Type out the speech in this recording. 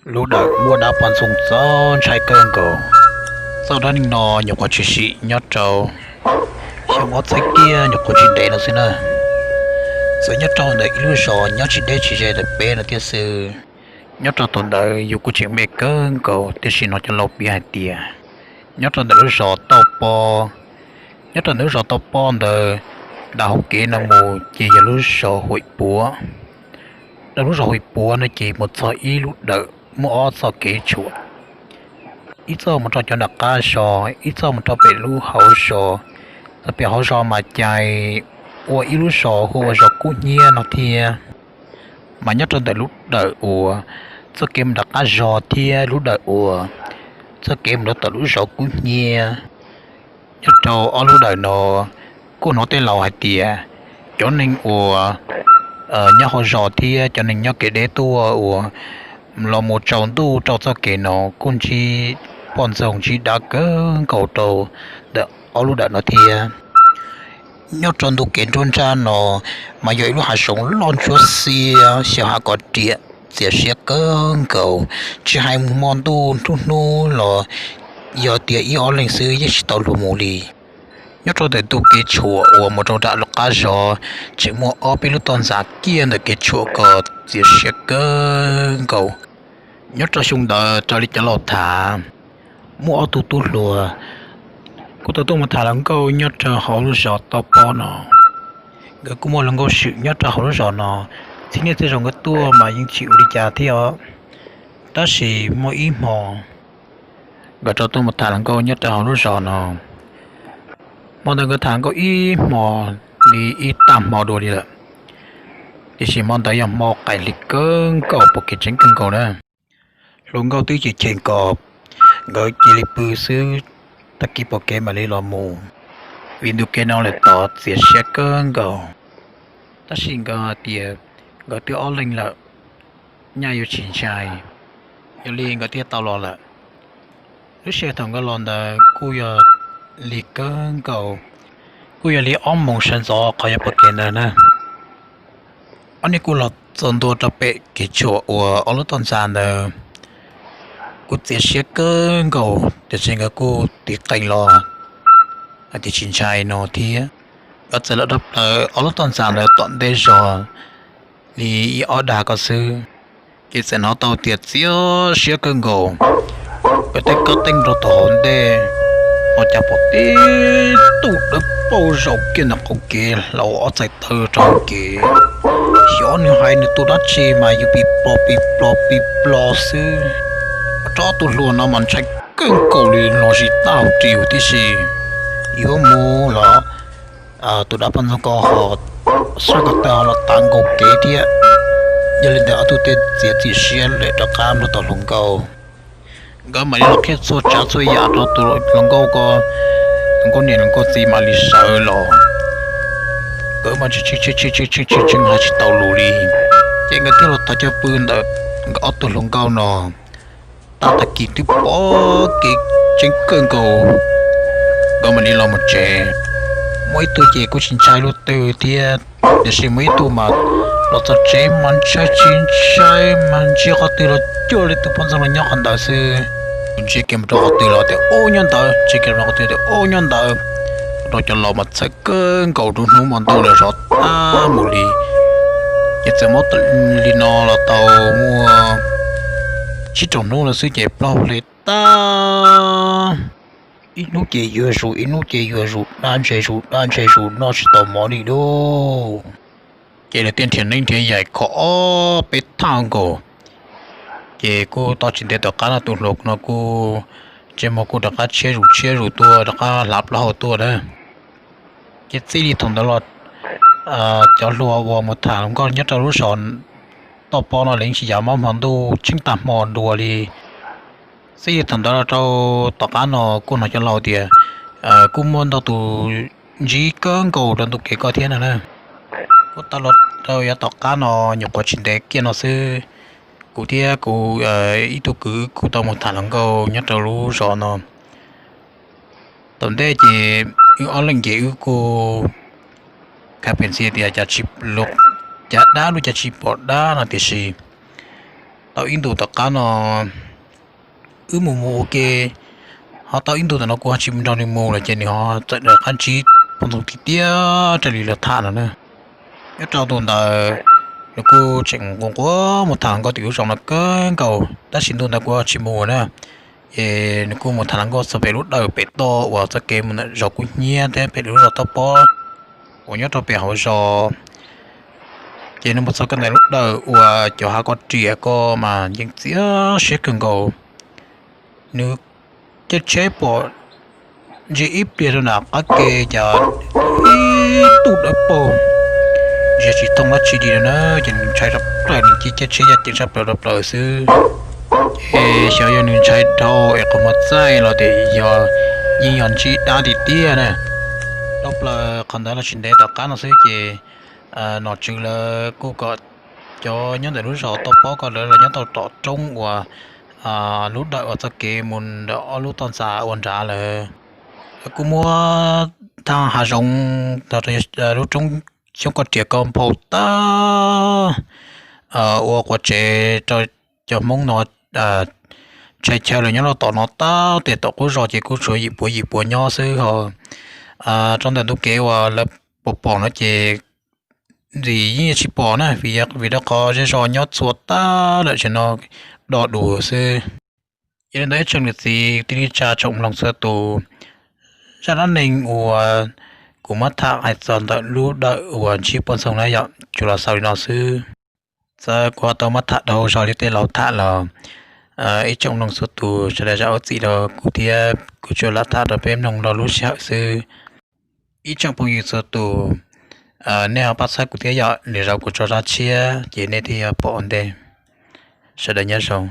Lub dawm muaj dab poj ntxoog txaus ntshai kawg nkaus. Txoj dab neeg no nyuam qhuav tshwm sim nyob rau xyoo ob txhiab kiag nyuam qhuav tsis ntev no xwb na. Txawm nyob rau ntawm ib lub zos nyob tsis deb tsis ze ntawm peb no thiab xwb. Nyob rau thaum ntawd yus kuj tseem me kawg nkaus, tiam sis hnov cov laus piav hais tias nyob rau ntawm lub zos Tauj Pob, nyob rau ntawm lub zos Tauj Pob ntawd, nram hauv kev no mus ces yog lub zos Huim Puav. Rau lub zos Huim Puav no ces mus txog ib lub dawm muaj ob txoj kev tshuam, ib txoj mus rau cov nram qab zos, ib txoj mus rau pem lub hauv zos. Txog pem hauv zos mas cais ua ib lub zos hu ua zos Kub Hnyiab no thiab. Mas nyob rau ntawm lub dawm uas txoj kev mus nram qab zos thiab lub dawm uas txoj kev mus rau tom lub zos Kub Hnyiab, nyob rau ob lub dawm no kuj hnov tej laus hais tias cov neeg uas nyob hauv zos thiab cov neeg nyob kev deb tuaj uas los mus tsaus ntuj rau txoj kev no kuj ntsib poj ntxoog ntsib dab kawg nkaus rau ntawm ob lub dawm no thiab. Nyob rau ntu kev nruab nrab no mas yog ib lub hav zoov loj ntsuab xiab, xyov hav kom riam, txias siab kawg nkaus. Tsis hais mus hmo ntuj nruab hnub los yog tias ib ob leeg xwb yeej tsis tau luag mus li. Nyob rau ntawm ntu kev tshuam uas mus rau nram lub qab zos, tseem muaj ob peb lub toj ntxas kiag ntawm kev tshuam kom txias siab kawg nkaus. Nyob rau xyoo ntawd raws li cov laus tham, muaj ob tug tub hluas kuj tau tuaj mus tham hluas nkauj nyob rau hauv lub zos Tauj Pob no. Nkawd kuj muaj hluas nkauj swm nyob rau hauv lub zos no, txhia niaj txhia zaus nkawd tuaj mas yeej tsis ua li cas thiab os. Tab sis muaj ib hmo nkawd rov tuaj mus tham hluas nkauj nyob rau hauv lub zos no. Hmo ntawd nkawd tham nkauj ib hmo li ib tag hmo dua li lawm, tiam sis hmo ntawd yog hmo qaim hli kawg nkaus, pom kev tseeb kawg nkaus na. Hluas nkauj twb chim cheem kom nkawd cia li pw xwb, tag kis pom kev mam li los mus, vim ntu kev no lawm tod txias siab kawg nkaus. Tab sis nkawd hais tias nkawd twb ob leeg lawm, nyaj yuav tsis ntshai, yog li nkawd thiaj tau los lawm. Lub sij hawm thaum nkawd los ntawd kuj yog lig kawg nkaus, kuj yog li ob moos sawv ntxov qhov yuav pom kev ntawd na. Ob niag kuj los txog ntua rau pem kev tshuam uas ob lub toj ntxas ntawd, kuj txias siab kawg nkaus tiam sis nkawd kuj tiv qees los hais tias tsis ntshai no thiab. Nkawd txawm los dhau plaws ob lub toj ntxas ntawd tom ntej zog li ib ob dag ko xwb, ces txawm hnov tau tias txias siab kawg nkaus. Nkawd thiaj kab teeb rau tom hauv ntej, ua cas pom tib tug dawb paug zaum kiag ntawm qaum kev hlau ob txhais taw rau hauv kev. Xyov nws hais nws tus dab tsi mas yus pis plos pis plos pis plos xwb. Rau ob tug hluas no mas ntshai kawg nkaus li los sis tau ris huv tib si. Yuav mus los tus dab poj ntxoog ko ho sab ko taw ho los tav nkaus kev thiab. Yog li ntawd ob tug thiaj txiav txim siab lawm rov qab nrog tau hluas nkauj. Nkawd mam li los qhia txhua tsav txhua yam rau tus hluas nkauj ko, hluas nkauj niam hluas nkauj txiv mam li sawv los. Nkawd mas tshee tshee tshee tshee tshee tshee tshee hais tsis tau lus li. Ces nkawd thiaj los thov coj pw ntawm nkawd ob tug hluas nkauj no. Tab tag kis twb pom kev tseeb kawg nkaus, nkawd mam li los mus tsev. Muaj ib tug ces kuj tsis ntshai luaj twg thiab, tiam sis muaj ib tug mas los txog tsev mas ntshai tsis ntshai mas ntsia qhov twg los cuag li tus poj ntxoog los nyob qhov ntawd xwb. Ntsia kiag mus rau qhov twg los tias ub nyob ntawd, ntsia kiag mus rau qhov twg tias ub nyob ntawd. Rau cov laus mas txhawj kawg nkaus rau hnub hmo ntuj lawm zov tag mus li. Ces txawm muab li no los tau muaj tsib rau hnub no xwb ces plaub hau hle tag. Ib hnub ces yuav zus, ib hnub ces yuav zus, dab ntshe zus dab ntshe zus noj tsis tau mov li lauj. Ces lawv thiaj nrhiav neeb nrhiav yaig kho ob peb thaj nkaus. Ces kuj tau tsis ntev tom qab no tus hluas no kuj ntsej muag kuj rov qab tshiab zus tshiab zus tuaj, rov qab hlav plaub hau tuaj na. Ces txij li thaum ntawd los cov hluas uas mus tham hluas nkauj nyob rau lub zos Toj Pob no lawv yeej tsis yav mob hmo ntuj tsheej tag hmo dua li. Txij li thaum ntawd los rau tom qab no kuj hnov cov laus tias kuj muaj ntau tus ntsib kawg nkaus rau ntu kev ko thiab no na. Kuj tau los rau yav tom qab no nyuam qhuav tsis ntev kiag no xwb, kuv thiab kuv ib tug kwv kuj tau mus tham hluas nkauj nyob rau lub zos no. Thaum ntej ces wb ob leeg ces wb kuj khav pes ntxhias tias cas tsis, cas dab los cas tsis pom dab no tiam sis tau ib ntus tom qab no wb mus mus ua ke, ho tau ib ntus tom no kuv ho tsis nrog nws mus lawm ces nws ho txawm daws qab ntsib poj ntxoog tiag tiag raws li lawv tham no na. Nyob rau ntu ntawd nws kuj tseem nquag nquag mus tham hluas nkauj tim lub zos no kawg nkaus, tab sis ntu ntawd kuv ho tsis mus na. Es nws kuj mus tham hluas nkauj txog pem lub dawm pem toj uas txoj kev mus ntawm zos Kub Hnyiab thiab pem lub zos Toj Pob uas nyob rau pem hauv zos. Ces nws mus txog kiag ntawm lub dawm uas cov hav ko riam ko mas yeej txias siab kawg nkaus. Nws caij tsheb pom ntsia ib pliag rau nram qab ke cas ib tug dawb paug ntsia tsis thooj dab tsi li no na, ces nws ntshai rau plaws, nws cia caij tsheb ya ceev sab plaws rau plaws xwb. Ces xyov yog nws ntshai dhau es qhov muag txaij los tias yog yeej yog ntsib dab tiag tiag na. Rau plaws qhov ntawd los tsis ntev tom qab no xwb ces nom tswv lawv kuj kom cov nyob ntawm lub zos Toj Pob ko lawv los nyob tau tom roob uas lub dawm uas txoj kev mus ntawm ob lub toj ntxas ua nrad lawm. Lawv kuj muab thaj hav zoov, lub roob xyoob ko riam ko nphau tag ua quav tsev rau cov Hmoob no tshais chaw lawm nyob rau tom no tag, tes tom qub zos ces kuj tshuav yim puav yim puav nyob xwb ho. Rau ntawm ntu kev uas lawv pom pom no ces ntxim yeej tsis pom na, vim rau qhov zej zos nyob txhua tag lawm tam no do dus xwb. Yog li ntawd ib tsoom niam txiv kwv tij neej tsa tsoom mloog txhua tus, zaj dab neeg uas kuv muab tham hais txog ntawm lub dawm uas ntsib poj ntxoog na yom, tsuas los xaus li no xwb. Txawm kuv ho tau muab tham dhau zog li tej laus tham los ib tsoom mloog txhua tus sawv daws zam lub txim rau kuv thiab, kuv tsuas lam tham rau peb mloog rau lub sij hawm xwb. Ib tsoom phooj ywg txhua tus, nej ho pab txhawb kuv thiab yom, lwm zaus kuv tso zaj tshiab ces nej thiaj yuav pom ua ntej. Sawv daws nyob zoo.